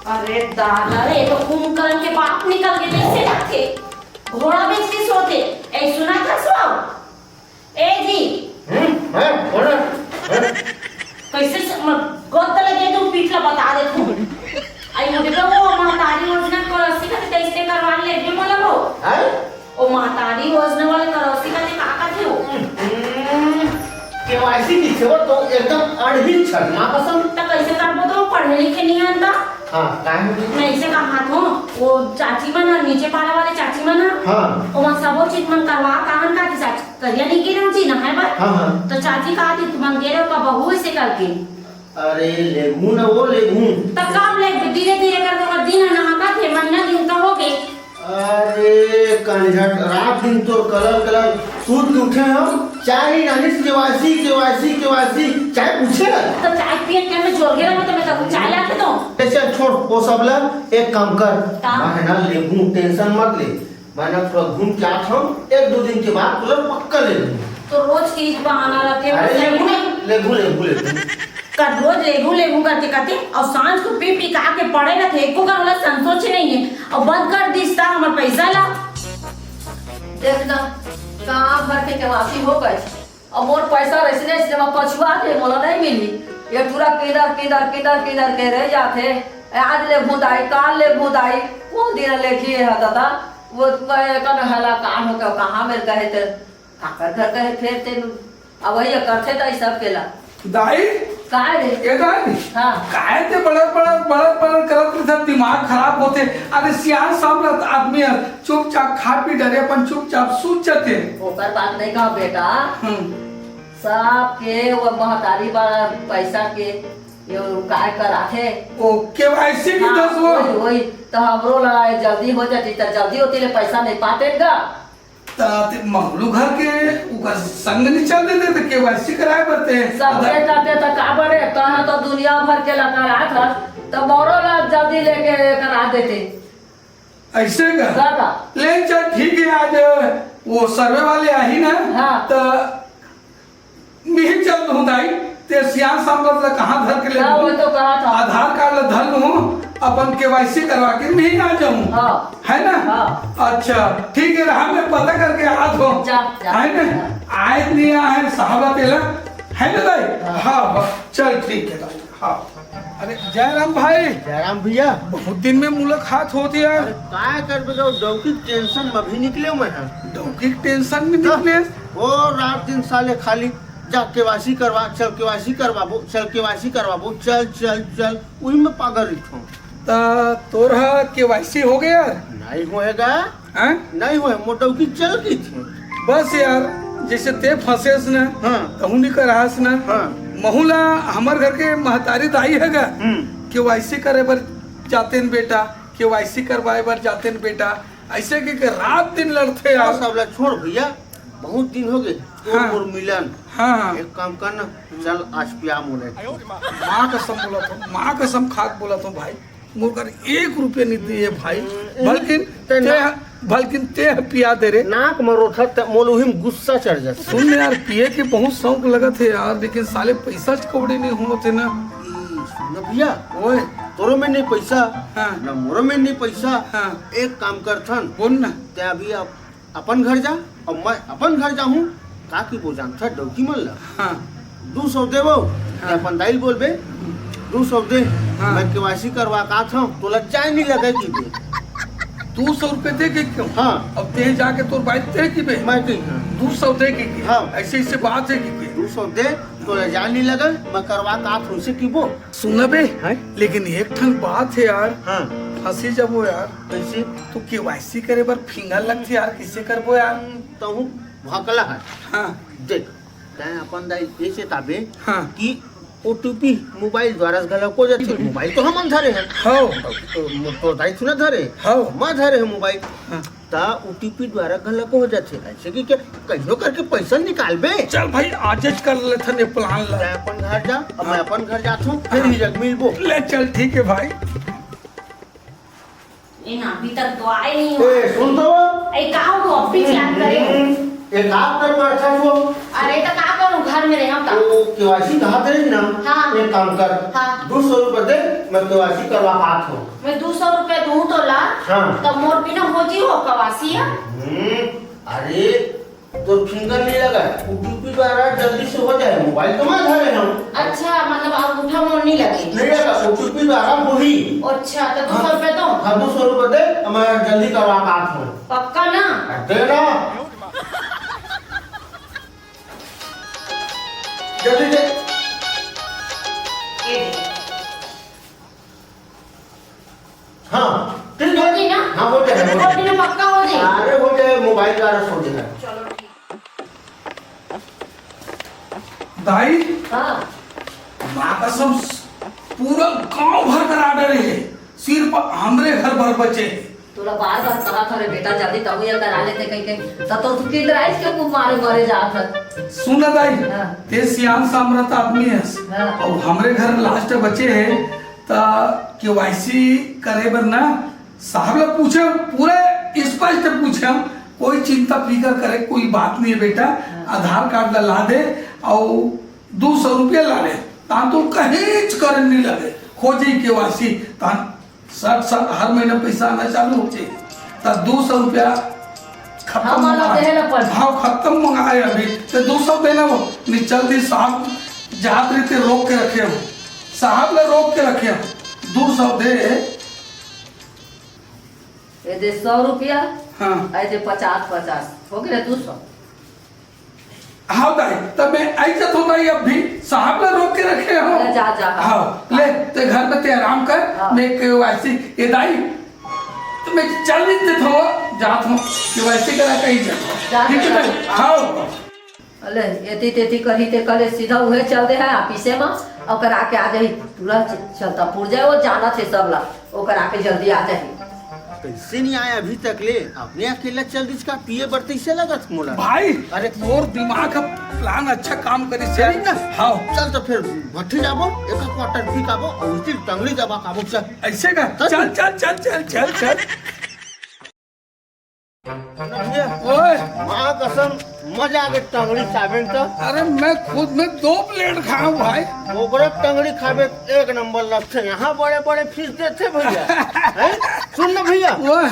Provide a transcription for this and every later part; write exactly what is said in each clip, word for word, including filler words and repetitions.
अरे दादा रे, ये तो कुंभकर्ण के बाप निकल के कैसे जाथे? घोड़ा बेच के सोते। ए, सुना था सो? ए जी। हम्म, हाँ, बोला। हाँ। कैसे स-, म-, गोद लगे तू पीठ ला बता दे तू। आई मुझे तो वो महतारी योजना को रस्सी का कैसे करवा ले भी बोला वो। हाँ? ओ महतारी योजना वाले करौसी का ते का कथे हो? हम्म, केवाईसी लिखे हो तो एकदम अड़ही छन, माँ कसम। त कैसे करबो तो पढ़े लिखे नहीं आंता? हाँ, काहे? मैं इसे कहा था, वो चाची मन ह, नीचे पारा वाले चाची मन ह। हाँ। ओमा सबो चीज मन करवा काहन का कि चाची करिया नहीं गिरम जी ना है बात। हाँ, हाँ। तो चाची कहा थी तुमन गे रहो का बहू इसे करके। अरे लेगू न वो लेगू। त कब लेगू? धीरे धीरे करके ओकर दिन ह नहाका थे, महीना दिन का हो गए। अरे कंझट, रात दिन तोर कलर कलर सूत के उठे हम, चाय नहीं नानी से केवाईसी, केवाईसी, केवाईसी, चाय पूछे ना। त चाय पिए के टाइम में जोर गिरा, मैं तो मैं तो चाय लाके दो। ए, चल छोड़ वो सब ला, एक काम कर, का? मैं है ना लेगू, टेंशन मत ले, मैं ना थोड़ा घूम के आत हूँ, एक दो दिन के बाद तुला पक्का ले लूँ। तो रोज की बहाना रखे हो, अरे सही लेगू, में। लेगू, लेगू, लेगू। का रोज लेगू, लेगू करके कहते, और सांझ को पी पी का के पड़े रहते, एको का वाला संतोष ही नहीं है, और बंद कर दिस ता हमर पैसा ला। देख ना, कहाँ भर के केवासी हो गए, अब मोर पैसा रहिस ने, इसने मैं पछुआ के मोला नहीं मिली। ये टूरा किंदर, किंदर, किंदर, किंदर के रह जाथे। आज लेगू दाई, काल लेगू दाई, कौन दिन लेखी है दादा? वो, वो कन हला कान हो के कहाँ मेर गए थे? काकर घर गए फेर ते? अब वही करथे दाई सबके ला। दाई? काय रे? ए दाई? हाँ। काय ते बड़र, बड़र, बड़र, बड़र करत रहिथे, दिमाग खराब होथे। अरे सियान सामरथ आदमी है, चुपचाप खा पी डरे, अपन चुपचाप सूत जथे। ओकर बात नहीं कहा बेटा। हम्म। सबके वो महतारी वाला पैसा के ये काय कराथे। ओ, केवाईसी भी हाँ, दस वो। वही, वही। तो हमरो ला जल्दी हो जाती, तो जल्दी होती ले पैसा नहीं पाते गा। त ते मंगलू घर के ओकर संग नहीं चल देते, त केवाईसी कराए बर ते। सब आधार के करते त का बड़े, तहाँ तो दुनिया भर के ला करात हस, त मोरो ला जल्दी लेके करा देते। ऐसे का? का का? ले चल, ठीक है, आज वो सर्वे वाले आही ना, हाँ। त मिही चल दूँ दाई, ते सियान सामरथ ला कहाँ धर के ले हाँ, लूँ? वो तो कहा था। आधार कार्ड ला धर लूँ, अपन केवाईसी करवा के मिही आ जाऊँ। हाँ। है ना? हाँ। अच्छा, ठीक है, रहा मैं पता करके आत हूँ। जा, जा। है ना? हाँ। आए नहीं आए साहब तेला, है ना दाई? हाँ। हाँ, हाँ, चल ठीक है दाई, हाँ। अरे जयराम भाई। जयराम भैया। बहुत दिन में मुलाकात होत हे यार। अरे काय करबे गो, डौकी के टेंशन में अभी निकले मैं है। डौकी के टेंशन में निकले? ओ रात दिन साले खाली जा केवाईसी करवा, चल केवाईसी करवाबो, चल केवाईसी करवाबो, चल, चल, चल, उही में पागल रहिथों। त तोर ह केवाईसी हो गया यार? नहीं होएगा। हैं? नहीं होए, मोर डौकी चल गई थी। बस यार, जैसे ते फंसेस ना, हाँ। तहूँ नहीं करास ना। हाँ। महू ला हमर घर के महतारी दाई हे गा, हम्म। केवाईसी करे बर जातेन बेटा, केवाईसी करवाए बर जातेन बेटा, ऐसे के, के रात दिन लड़थे यार। बस अब ला छोड़ भैया, बहुत दिन हो गए तोर हाँ। मोर मिलन। हाँ, हाँ। एक काम कर ना, चल आज पिया मोला। माँ कसम बोलत हूँ, माँ कसम खा के बोलत हूँ भाई, मोर कर एक रुपया नहीं दिए भाई, बल्किन ते ते, ना- बल्किन ते पिया दे रे। नाक में रोथत ते मोला उही में गुस्सा चढ़ जाथे। सुन यार, पिए के बहुत शौक लगत हे यार, लेकिन साले पैसा च कौड़ी नहीं होत हे ना। ई सुन ना भैया, ओए। तोरो में नहीं पैसा, हाँ। ना मोरो में नहीं पैसा। हाँ। एक काम करथन, बोल ना। ते अभी आप अपन घर जा, अउ मैं अपन घर जाहूँ, का कहिबो जानथस डौकी मन ला? हाँ। दू सौ देबो, हाँ। अपन दाई ल बोलबे, दू सौ दे, हाँ। मैं केवाईसी करवा के आत हँव, तोला जाए नहीं लगे कहिबे। दू सौ रुपये दे के क्यों? हाँ। अब ते जाके तोर बाई ल ते कहिबे? मैं कही हाँ। दू सौ दे के, के? हाँ। ऐसे, ऐसे बात हे के? दू सौ दे, तोला जाए नहीं लगे, मैं करवा के आत हँव, अइसे कहिबो। सुन ना बे, हैं? लेकिन एक ठन बात हे यार, हाँ। फंसी जबो यार। कैसे? तू केवाईसी करे बर फिंगर लगथे यार, कइसे करबो यार? तहूँ भकला हे। हाँ। देख, तैं अपन दाई कइसे ताबे हाँ। कि ओटीपी मोबाइल द्वारा घलो हो जाथे। मोबाइल तो हमन धरे हन। हाँ। तो, तो दाई थोड़ा धरे। हाँ। मैं धरे हँव मोबाइल। हाँ। त ओटीपी द्वारा घलो हो जाथे। अइसे कि क्या कहियो करके पैसा निकालबे? चल भाई, आजेच कर लेथन ये प्लान ला। तैं अपन घर जा, अब हाँ। मैं अपन घर जात हँव, फिर हाँ। ही जग मिलबो। ले चल, ठीक हे भाई। ए ना, अभी तक तो आए नहीं हो। ए, सुन तो। ए, का हो, अभी याद करे? हम्म, एक काम कर, मैं अच्छा छो। अरे, त का करूँ, घर मेरे यहाँ का। वो केवाईसी कहा थे ना? हाँ। एक काम कर, हाँ। दो सौ रुपए दे, मैं केवाईसी करवा के आत हूँ। मैं दो सौ रुपए दूँ तो ला, हाँ। तब मोर बिना हो जी हो केवाईसी, हाँ? हम्म, अरे, तो फिंगर नहीं लगा, ओटीपी द्वारा जल्दी से हो जाए, मोबाइल तो मैं धरे हूँ। अच्छा, मतलब अंगूठा मोर नहीं लगे? नहीं लगा, ओटीपी द्वारा वही। अच्छा, तो दो सौ रुपए दो। हाँ, दो सौ रुपए दे, मैं जल्दी करवा के आत हूँ। पक्का ना? दे ना। जल्दी दे। ये दे। हाँ, ठीक है। हो गई ना? हाँ, हो जाए, हो जाए। हो गई ना, पक्का हो जाए। अरे, हो जाए, मोबाइल द्वारा हो जाए। चलो, ठीक। दाई, हाँ। माँ कसम, पूरा गांव भर कर ऑर्डर है, सिर्फ हमरे घर भर बचे है। तोला बार बार कहा था रे बेटा, जल्दी तहु ये करा लेते कहीं के, तब तो तू किंदराइस के मुंह मारे मरे जात है। सुन ना दाई, हाँ। ते सियान सामरथ आदमी है, हाँ। और हमरे घर लास्ट बचे है, त केवाईसी करे बर ना साहब ला पूछे, पूरे स्पष्ट पूछे, कोई चिंता फिकर करे कोई बात नहीं है बेटा, हाँ। आधार कार्ड ला, ला दे और दो सौ रुपया ला ले, तान तो कहीं करे नहीं लगे, हो जाई केवाईसी, तान सट सट हर महीना पैसा आना चालू हो जाए, त दो सौ रुपया खत्म हाँ, माला मंगाए। देहे ला पड़। हाँ, खत्म मंगाए अभी, तो दो सौ देना वो, निचल दी साहब, जात रही ते रोक के रखे हम, साहब ने रोक के रखे हम, दो सौ दे। ये दे सौ रुपया, हाँ। ये दे पचास, पचास, हो गया दो सौ। हाँ दाई, तब मैं आई जत हूँ दाई, अब भी साहब ला रोक के रखे हो। अरे जा, जा। हाँ, ले, ते घर में ते आराम कर, हाँ। मैं केवाईसी, ये दाई, तो मैं चल नहीं देता हूँ, जात हूँ, केवाईसी करा कहीं जाता हूँ। जा, ठीक है जा, दाई? जा। हाँ। अले, एती तेती करी ते करे, सीधा उहे चल दे है ऑफिसे में, ओकर आके आ जाही, पूरा च-, चलता पुर्जा, वो जाना थे सब ला। ओकर आके जल्दी आ जाही। कैसे नहीं आया अभी तक ले? अपने अकेला चल दिस का, पिए बर तैसे लगत मोला। भाई, अरे। मोर दिमाग अब प्लान अच्छा काम करिस है। करिस ना? हाँ। चल तो फिर भट्ठी जाबो, एक क्वार्टर पी काबो, और उसी टंगड़ी दबा काबो, चल। ऐसे का? चल। चल, चल, चल, चल, चल, चल। ओए। माँ कसम, मजा आ गया टंगड़ी चाबे तो। अरे मैं खुद में दो प्लेट खाऊं भाई। ओकरे टंगड़ी खाबे एक नंबर लगथे। यहाँ बड़े बड़े फीस देथे भैया। हैं? सुन ना भैया, ओए।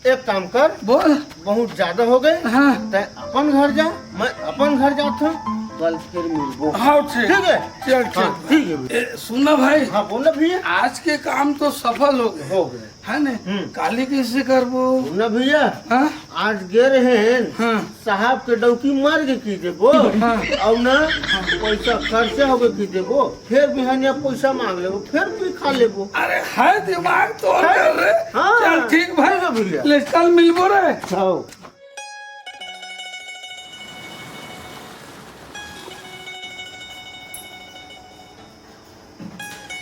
एक काम कर, बोल। बहुत ज्यादा हो गए। हाँ। तै अपन घर जा, मैं अपन घर जात हूँ, कल फिर मिलबो। हाँ, ठीक। ठीक है? चल, हाँ, ठीक। ठीक है भैया। ए, सुन ना भाई। हाँ, बोल ना भैया। आज के काम तो सफल हो गए। हो गए। है ने? हम्म। काली कैसे करबो? ना भैया, हाँ? आज गे रहे हैं, हाँ। साहब के डौकी मार के की देबो। हाँ। और ना, पैसा खर्चा हो गए की देबो, फिर बिहानिया पैसा मांग लेबो, फिर भी खा लेबो। अरे है दिमाग तो है। कर रे। हाँ। चल ठीक भाई। ठीक है भैया। ले कल मिलबो रे। हाँ।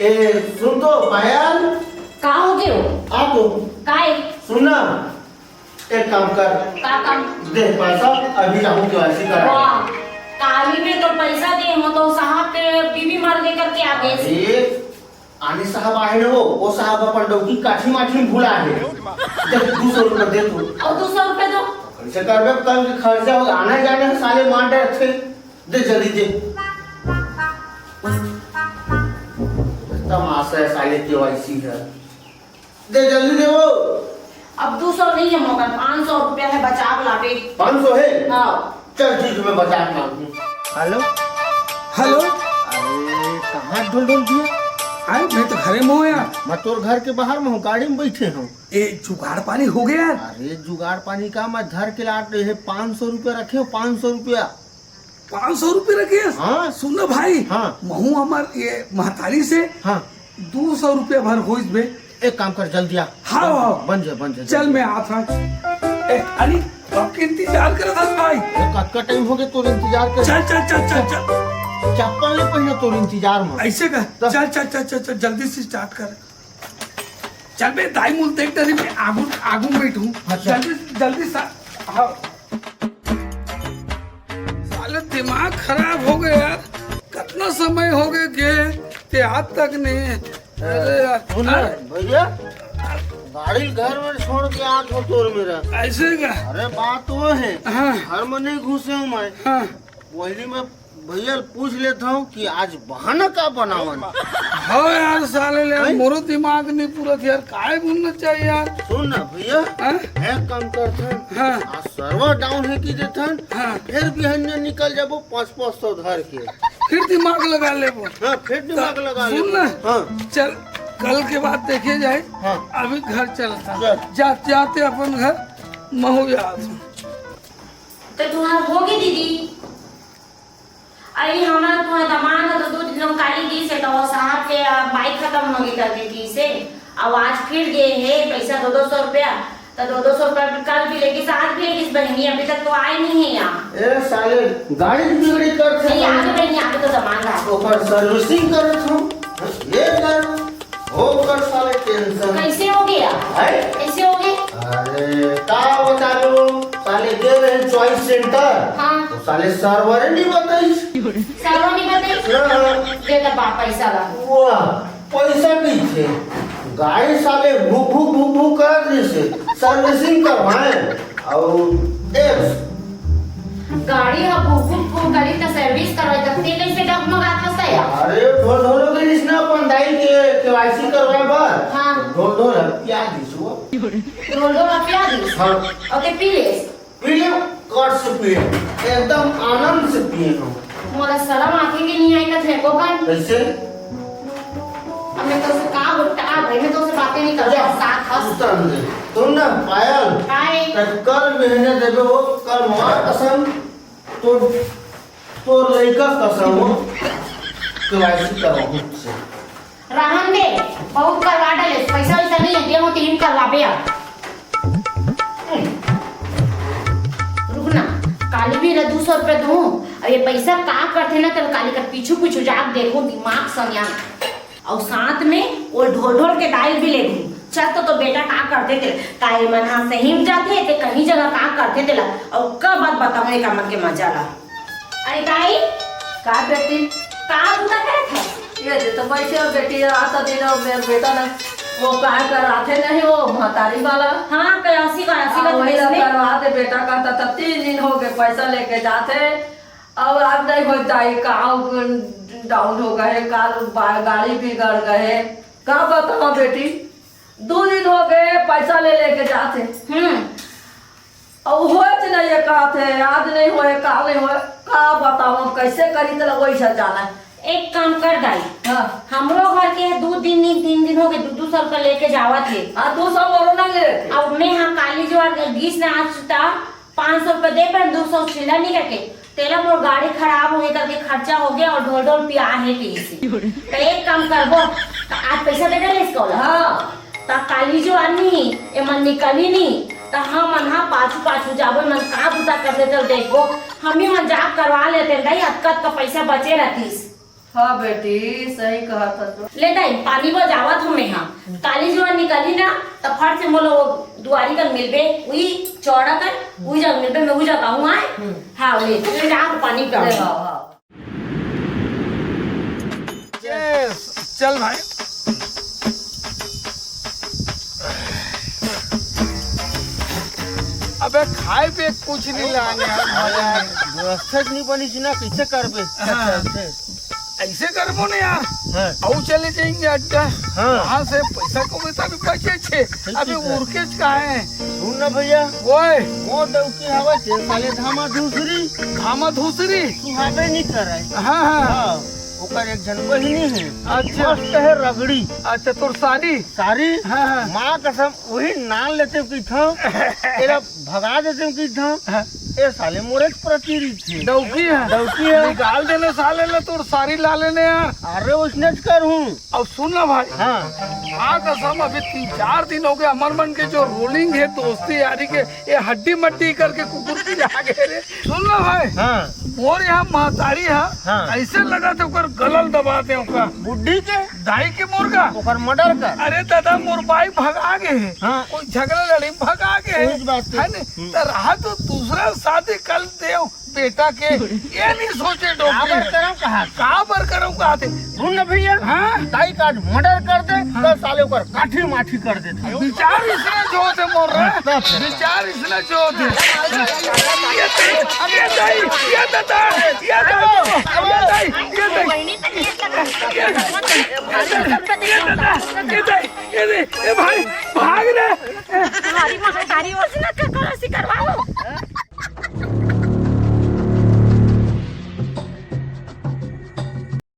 ए, सुन तो, पायल। का हो गयो? आ तो। काय? सुन ना, एक काम कर। का काम? दे पैसा, अभी जाहूँ केवाईसी करा। वाह, काली में तो पैसा दे, वो तो साहब के बीवी मर गई करके आ गए। अरे, आने साहब आए ना वो, वो साहब अपन डौकी काठी माठी में भुला है। दे, दो सौ रुपये दे तू। और दो सौ रुपये दो। कैसे करबे, कल के खर्चा हो, आना जाने में साले मार डरथे। दे जल्दी दे। तमाशा है साले, केवाईसी है। दे जल्दी दे वो। अब दो सौ नहीं है मगर पाँच सौ रुपया है, बचा लाबे। पाँच सौ है? हाँ। चल ठीक है, मैं बचा के लाऊं। हेलो। हेलो। अरे कहाँ ढुलढुल दिया? अरे मैं तो घरे में हूँ यार। मैं तोर घर के बाहर में हूँ, गाड़ी में बैठे हूँ। ए जुगाड़ पानी हो गया यार? अरे जुगाड़ पानी का, मैं धर के लात रहे पाँच सौ रुपया रखे हो, पाँच सौ रुपया। पाँच सौ रुपये रखे हस? हाँ। सुन ना भाई, हाँ। महू हमार ये महतारी से हाँ। दो सौ रुपया भर होइस बे। एक काम कर, जल्दी आ। हाँ, बन, हाँ। बन जा, बन जा, चल, जल्दी। मैं आत हूँ। ए, अरे, कब के इंतजार करत हस भाई? ए, कतका टाइम हो गया तोर इंतजार कर। चल, चल, चल, चल, चल। चप्पल नहीं पहना तोर इंतजार में। ऐसे का? तो चल, चल, चल, चल, चल, जल्दी से स्टार्ट कर। चल बे, दाई मुल देख डरी, मैं आगू, आगू में बैठूं। अच्छा। जल्दी, जल्दी सा, हाँ। साले दिमाग खराब हो गया यार, कितना समय हो गया गए, ते आज तक नहीं है। अरे यार। सुन ना, अरे। भैया, गाड़ी घर में छोड़ के आ तो तोर मेरा। ऐसे का? अरे बात वो है, हाँ। घर में नहीं घुसे हूँ मैं। हाँ। वही में भैया ल पूछ लेत हूँ कि आज बहाना का बनावन। हाँ यार, साले ले हैं? मोरो दिमाग नहीं पूरा यार, काय बोलना चाहिए यार? सुन ना भैया, हैं? एक काम करथन, हाँ। आज server down हे कि देथन, हाँ। फिर बिहनिया निकल जाबो पाँच पाँच सौ धर के। फिर दिमाग लगा लेबो। हाँ, फिर दिमाग लगा सुन लेबो। ना, हाँ। चल, कल के बाद देखे जाए। हाँ। अभी घर चलता। चल। जा, जाते अपन घर, महू जात हूँ। तो तुम्हारा होगी दीदी? अरे, हमारा तुम्हारा दमाद ह तो दू दिन काली गिस हे, तो वो साहब के, आ, बाइक खतम होगे करके गिस हे। अब आज फिर गे हे पैसा दो दो सौ रुपया, तो दो दो सौ रुपया कल भी लेगिस, आज भी लेगिस बहिनी, अभी तक तो आए नहीं है यहाँ। ए साले, गाड़ी की बिगड़ी करत हे। नहीं, आगे बहिनी, आगे तो दमाद रहा। ओकर servicing करत हूँ, ये कर। ओकर साले tension। कैसे होगे? है? कैसे होगे? अरे, का बता दो, साले गे रहे choice center, हाँ। तो साले server ही नहीं बताइस। Server नहीं बताइस? ना। दे तो बा पैसा ला। वाह, पैसा भी थे। गाड़ी साले भू भू भू भू करत रहिस हे, servicing करवाए। अउ देख। गाड़ी ह भुक भुक भुक करी त service करवाई त तें कइसे डगमगात हस यार? अरे, ढोल ढोल हो गई इसने अपन दाई के KYC करवाए बर। हाँ। ढोल ढोल हपिया दिस वो। ढोल ढोल हपिया दिस? हाँ। अउ तें पी लेस? पी ले, कट से पी ले। एकदम आनंद से पिए हम। मोला शरम आथे कि नहीं आए का थेको कन? कैसे? अब मैं तोसे का बोलता, भाई, मैं तोसे बातें नहीं करता, जा, साथ हंस। उतर दे। सुन ना, पायल, काय? त कल बिहनिया देबे हो, कल माँ कसम, तो, तोर लइका कसम हो, KYC करवाहूँ से। रहन दे, बहुत करवा डाले, पैसा वैसा नहीं है, गेहूं तीन करवाबे अब। रुक ना, काली भी ला दू सौ रुपया दूं, अब ये पैसा का करथे ना, तेला काली का पीछू पीछू जाके देखूं, दिमाग संग यार। अउ साथ में वो ढोल ढोल के दाई भी ले दूं। चल तो, तो बेटा का करथे तेला, का ये मन हा सही में जाथे, ते कहीं जगह का करथे तेला, अउ का बात बताऊं एक मन के मजा ला। अरे दाई, का बेटी? का बुता करत हस? ये दे तो बैठे हो बेटी, रात दिन हो मेरे बेटा ना, वो काय कर आथे नहीं, वो महतारी वाला। हाँ, कयासी, कयासी हाँ, का वही तो ला इसमें। करवा दे बेटा का, त, त तीन दिन हो गए पैसा लेके जाथे, अब आज नहीं हो जाए, का down हो गए, काल बा-, गाड़ी बिगड़ गए, का बताओ बेटी, दो दिन हो गए पैसा ले लेके जाथे। हम्म। अब होच नहीं ये कहत हे, आज नहीं होए, काल नहीं होए, का बताओ, हम कैसे करी, तेला वही सब जाना है। एक काम कर दाई, हाँ। हमरो घर के दू दिन नहीं, तीन दिन हो गए, दू दू सौ रुपया लेके जावत हे। हाँ, दू सौ मोरो ना ले। अब मैं हाँ काली जो आज गिस ना आज सुता पाँच सौ रुपया दे पर दू सौ चिल्ला नहीं करके, तेला मोर गाड़ी खराब हो गई करके खर्चा हो गया और ढोल ढोल पिया है कहीं से। तो एक काम करबो, तो आज पैसा दे दे इसको ला। हाँ। त काली जो आनी, एमन निकली नी, त हमन हा पाछू पाछू जाबो, एमन का बुता करथे चल देखबो, हमी मन जाके करवा लेते दाई, अतका अतका पैसा बचे रहतीस। हाँ बेटी, सही कहत हस तो। ले दाई, पानी बर जावत हूँ मैं हा। काली जो निकली ना, त फट से मोला वो दुआरी कर मिलबे, उही चौड़ा कर, उही जगह मिलबे, मैं उही जगह हूँ आए। हम्म। हाँ, ले, ले जा, पानी पिया। ले, हाँ, हाँ। Yes, चल भाई। अबे खाए पे कुछ नहीं लाने यार, मजा आए। व्यवस्था नहीं बनी थी ना, कैसे करबे? हाँ। अच्छा, अच्छा। ऐसे करबो ना यार। हाँ। अउ चले जाएंगे अड्डा। हाँ। वहाँ से पैसा कौड़ी तो अभी बचे छे। ठीक, अभी ठीक है। उरकेच का है। सुन ना भैया। ओए। वो डौकी हवा, तेल साले धामा दूसरी। धामा दूसरी? सुहावे नहीं करे। हाँ, हाँ। हाँ, ओकर एक जन बहिनी है। अच्छा। मस्त है रगड़ी। अच्छा, तोर सारी? सारी? हाँ, हाँ। माँ कसम, वही नान लेते की था। तेरा भगा देते की था। हाँ। ए साले मोरे के प्रति रीत है। डौकी है। डौकी है। निकाल देने साले ले तोर सारी ला लेने यार। अरे उसने कर हूँ। अब सुन ना भाई। हाँ। माँ कसम अभी तीन चार दिन हो गए, हमर मन के जो rolling है दोस्ती यारी के, ये हड्डी मट्टी करके कुकुर की आ गए रे। सुन ना भाई। हाँ। मोर यहाँ महतारी हा, हाँ। ऐसे लगा थे ओकर गलल दबा दे ओकर। बुड्ढी के? दाई के मोर का। ओकर murder कर। अरे दादा, मोर बाई भगा गे हे। हाँ। कोई झगड़ा लड़ी भगा गे हे। कोई बात नहीं। है ने? हम्म। त रहा तो दूसरा शादी कर दे बेटा के। ये नहीं सोचे डौकी। काबर करम का? हाँ, का बर करव का थे? सुन ना भैया, हाँ? दाई का आज मर्डर कर दे, हाँ। तो साले ओकर काठी माठी कर देथे। विचार इसने जो थे मोर रे, विचार इसने जो थे। ये दाई, ये दाई, ये दादा, ये दाई, ये दाई, ये दाई, ये दाई, ये दाई, ये दाई, ये दाई, ए भाई, भाग रे। तुम्हारी महतारी वसना का करो सिकरवाओ।